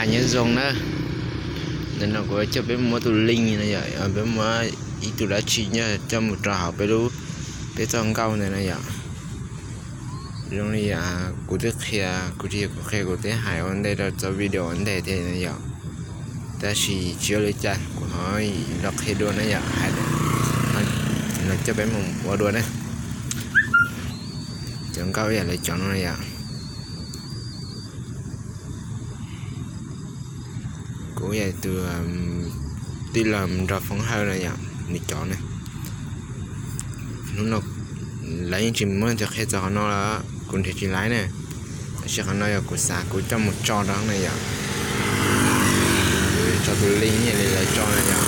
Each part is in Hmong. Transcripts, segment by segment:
Nyob zoo na, ntawm no kuv coj peb mus muab tus link no yom, peb muab ib tug dab tsi nyob coj mus rau hauv peb lub, peb txoj nkauj ntawd na yom. Zoo li kuv twb qhia, kuv twb qhia, kuv twb hais ua ntej rau txoj video ua ntej thiab na yom. Tab sis tsis ua li cas, kuv ho los qhia dua na yom, hais, los coj peb mus ua dua na. Cov nkauj ib yam li cov no na yom. Kuv yog tus tij laug nrog Foob Hawj na yom, nws cov na. Hnub no lawv yeej tsis muab cov qhia txog qhov no los kuv nrhiav tsis laiv na. Tab sis qhov no yog kuv xav kuv coj mus tso rau na yom. Kuv tso tus link ib yam li lawv tso na yom.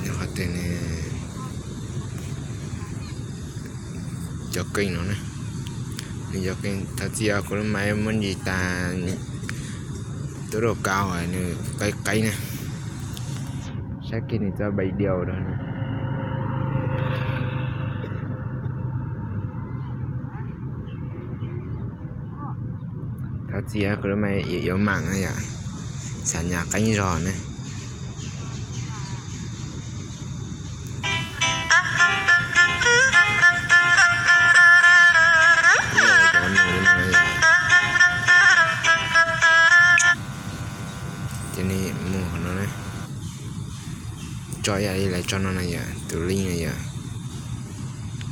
Qhov twg ne? Cov keej no na, nws cov keej thov txim os, kuv lub máy muab ntsis tas, tốc độ cao nws qeib qeib na. Saib kiag nws txoj video rau na. Thov txim os, kuv lub máy yếu mạng na yom, xav nyas qeeb zog na. Ces nej mus qhov no na, tso ib yam li lawv tso no na yom, tus link na yom,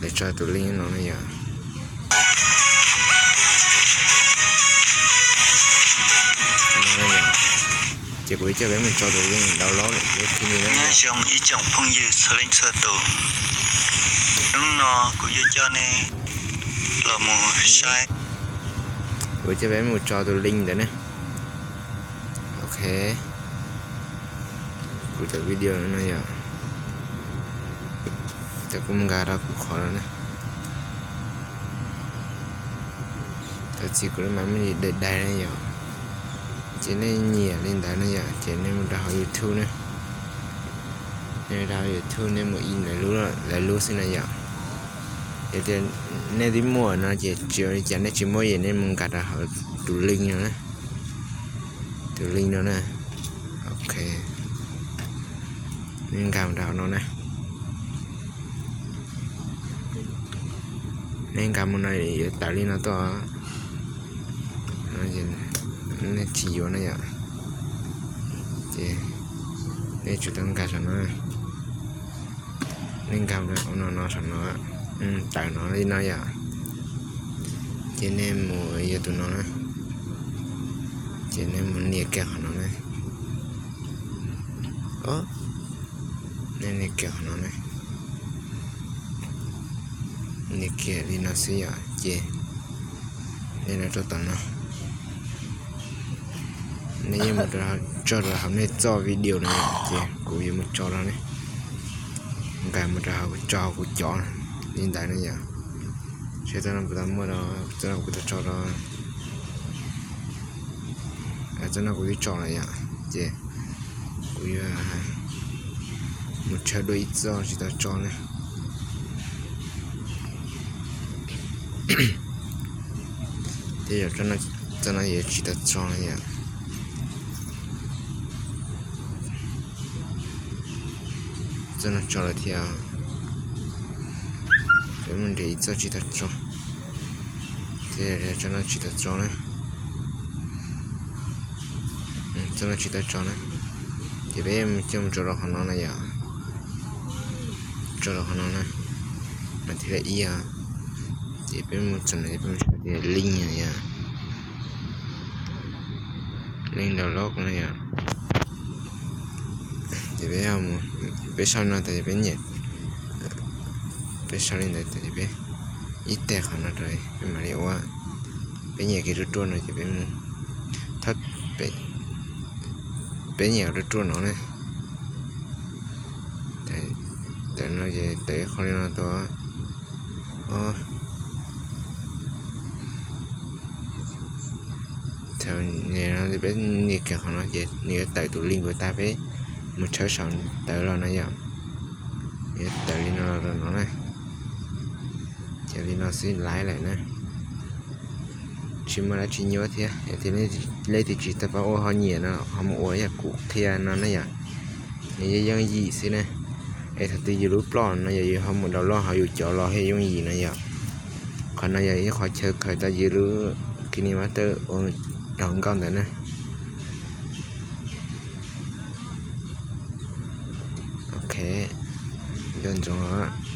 lawv tso tus link no na yom. Ces kuv coj peb mus tso tus link download lawm peb thiaj li na. Nyob zoo ib tsoom phooj ywg txhua leej txhua tus, hnub no kuv yuav coj nej los mus saib, kuv coj peb mus tso tus link ntawd na. Ok, kuv cov video no yom, cov kuv nkag rau kuv qhov no na. Thov txim kuv lub máy me ntsis daig daig na yom. Ces nej nyiam li ntawd na yom, ces nej mus rau hauv YouTube na. Nej rau hauv YouTube nej mus in lawv lub, lawv lub xwb na yom. Yog tias nej twb muaj no ces tsis ua li cas, nej tsis muaj ces nej mus nkag rau hauv tus link no na. Tus link no na. Ok, nej nkag mus rau hauv no na. Nej nkag mus no yuav tawm li no tuaj. Nej tsis yuav na yom, ces nej tsum tau nkag saum no. Nej nkag mus no, no saum no, tawm no li no yom. Ces nej mus yog tus no na, ces nej mus nias kiag qhov no na. Nej nias kiag qhov no na. Nias kiag li no xwb yom, ces nej los rau tom no. Nej yeej mus tso rau hauv nej txoj video no yom, ces kuv yuav mus tso rau ne. Nkag mus rau hauv, tso hauv kuv cov li ntawd ne yom. Seb txoj no puas tau muaj, txoj no kuv tau tso rau, txoj no kuv twb tso lawm yom, ces kuv yuav mus tshawb dua ib txoj tsis tau tso na. Tej zaum txoj no yuav tsis tau tso na yom. Txoj no tso lawm thiab. Peb mus nrhiav ib txoj tsis tau tso. Txoj no tsis tau tso na. Txoj no tsis tau tso na. Ces peb coj mus tso rau qhov no na yom. Tso rau qhov no na. Mas thiaj li ib yom. Ces peb mus txog no ces peb mus sau tias link no yom. Link download no yom. Ces peb, peb sau no tas ces peb nyiam, peb sau li ntawd tas ces peb ib teg qhov no rau peb mam li ua. Peb nyiam kev ruaj ruaj no ces peb mus, thab, peb nyiam ruaj ruaj no ne. Tawm no ces tawm ib qho li no tuaj. Thaum no peb nias kiag qhov no ces nws yuav tawm tus link puas tag peb mus tshawb saum ntawd los no yom. Nws yuav tawm li no los rau no na. Ces li no xwb laiv lawm na. Tsis muaj dab tsi nyuaj thiab, yog tias leej twg tsis tau paub ua ho nyiam no ho mus ua yam kuv qhia no na yom. Nws yeej yooj yim xwb ne. Es thaum twg yus lub ploj no yog yus ho mus download hauv yus cov los thiaj yooj yim no yom. Qhov no yog ib qhov chaw khaws tau yus lub KineMaster ua hluas nkauj ntawd na. Ok, nco ntsoov os.